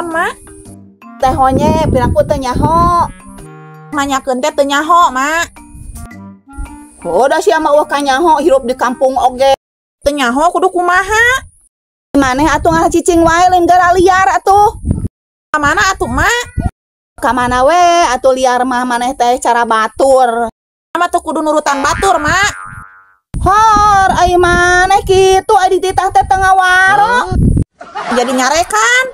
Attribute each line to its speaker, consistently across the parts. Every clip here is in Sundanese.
Speaker 1: naon, Mak?
Speaker 2: Teh honye piraku teu nyaho.
Speaker 1: Nanyakeun teh teu nyaho, Mak.
Speaker 2: Oh, da sia mah eueuh kanyaho hirup di kampung oge.
Speaker 1: Teu nyaho kudu kumaha?
Speaker 2: Maneh atuh ngalah cicing wae lain gara liar atuh.
Speaker 1: Ka mana atuh, Mak?
Speaker 2: Ka mana we atuh liar mah maneh teh cara batur.
Speaker 1: Mah tuh kudu nurutan batur, Mak.
Speaker 2: Hor, ai maneh kitu ai dititah teh teu ngawaro.
Speaker 1: Jadi nyarekan.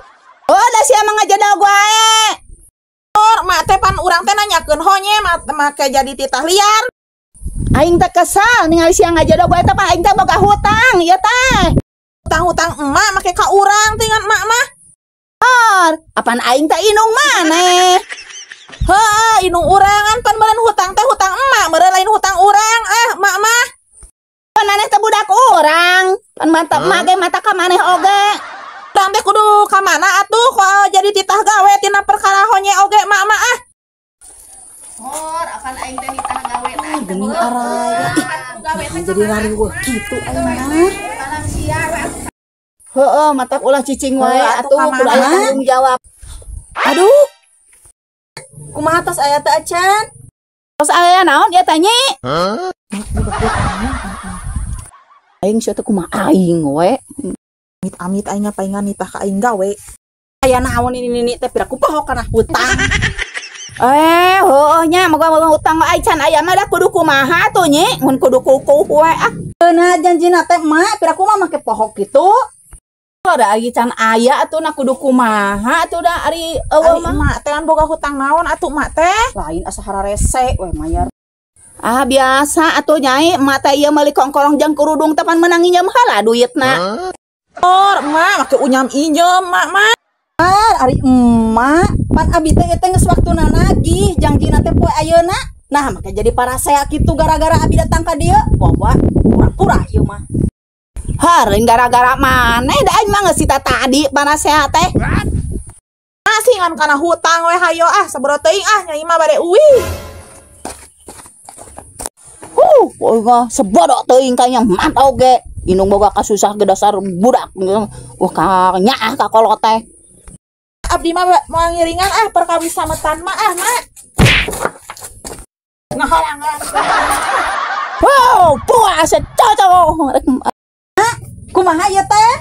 Speaker 2: Oh, da sia mah ngajedog wae.
Speaker 1: Hor, Mak teh pan urang teh nanyakeun honye make jadi titah liar.
Speaker 2: Aing teh kesal ningali sia ngajedog wae teh pan aing teh boga hutang ieu teh.
Speaker 1: Hutang-hutang emak make ka urang tingan emak mah.
Speaker 2: Hor, apan aing teh inung maneh.
Speaker 1: Heuh, inung urangan pan meureun hutang teh hutang emak, meureun lain hutang urang ah emak mah.
Speaker 2: Pan maneh teh budak urang, pan mantap emak ge mata ka maneh oge.
Speaker 1: Urang teh kudu ka mana atuh kok jadi titah gawe tina perkara honye oge emak mah ah.
Speaker 2: Hor, apan aing teh nitah gawe teh aing teh
Speaker 3: Geuning araya. Ih, jadi rariweuh kitu aing mah.
Speaker 2: Heeh, matak ulah cicing wae
Speaker 1: Heuh, atuh
Speaker 2: atuh
Speaker 1: ka
Speaker 2: kudu
Speaker 1: mana?
Speaker 2: aya tanggung jawab. Aduh,
Speaker 3: Kumaha tos aya teh acan?
Speaker 2: tos aya naon ieu teh nyi? Aing sia teh kumaha aing we.
Speaker 1: Amit-amit aing ngapaingan nitah ka aing gawe.
Speaker 3: Aya naon ini nini teh piraku poho kana hutang.
Speaker 2: Eh, heueuh nya moga-moga hutang aing can aya mah da kudu kumaha tuh nyi, mun kudu kukuh we ah.
Speaker 3: Nah janjina teh emak piraku mah make poho kitu.
Speaker 2: Ada ari can aya atuh na kudu kumaha atuh da ari eueuh
Speaker 1: Ari
Speaker 2: mah.
Speaker 1: emak teh kan boga hutang naon atuh emak teh?
Speaker 3: Lain asa hararese we mayar.
Speaker 2: Ah biasa atuh nyai emak teh ieu meuli kongkorong jeung kerudung teh pan meunang nginjem heula duitna.
Speaker 1: Hor, emak make unyam injem emak mah.
Speaker 3: Ah, ari emak pan abi teh ieu teh geus waktuna nagih janjina teh poe ayeuna. Nah, make jadi parasea kitu gara-gara abi datang ka dieu. Bawa pura-pura ieu mah.
Speaker 2: Har, lain gara-gara maneh da aing mah geus sita tadi parasea teh.
Speaker 1: Masih ngan kana hutang we hayo ah saboro teuing ah nyai mah bade uwi.
Speaker 2: Huh, mah sebodoh teuing ka yang mat oge. Indung boga kasusah ge dasar budak. Wah ka nyaah ka kolot teh.
Speaker 1: Abdi mah moal ngiringan ah perkawis sametan mah ah mak. Ngahalangan.
Speaker 2: Wow, puas cocok.
Speaker 3: Kumaha ieu teh?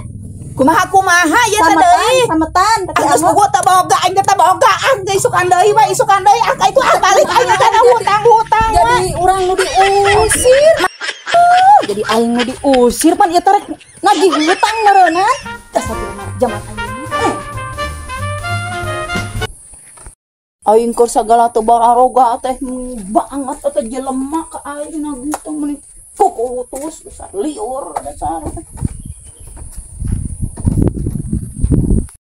Speaker 2: Kumaha kumaha ieu teh deui.
Speaker 3: Sametan,
Speaker 2: Ah geus bogo teh boga aing teh boga ah geus isukan deui we isukan deui ah ka itu ah balik aing teh kana hutang-hutang we.
Speaker 3: Jadi urang nu diusir. Jadi aing nu diusir pan ieu teh rek nagih hutang meureunna. Dasar jaman aing.
Speaker 2: Aing keur sagala teu bararoga teh banget teh jelema ka aing nagih teh meuni kukutus dasar liur dasar.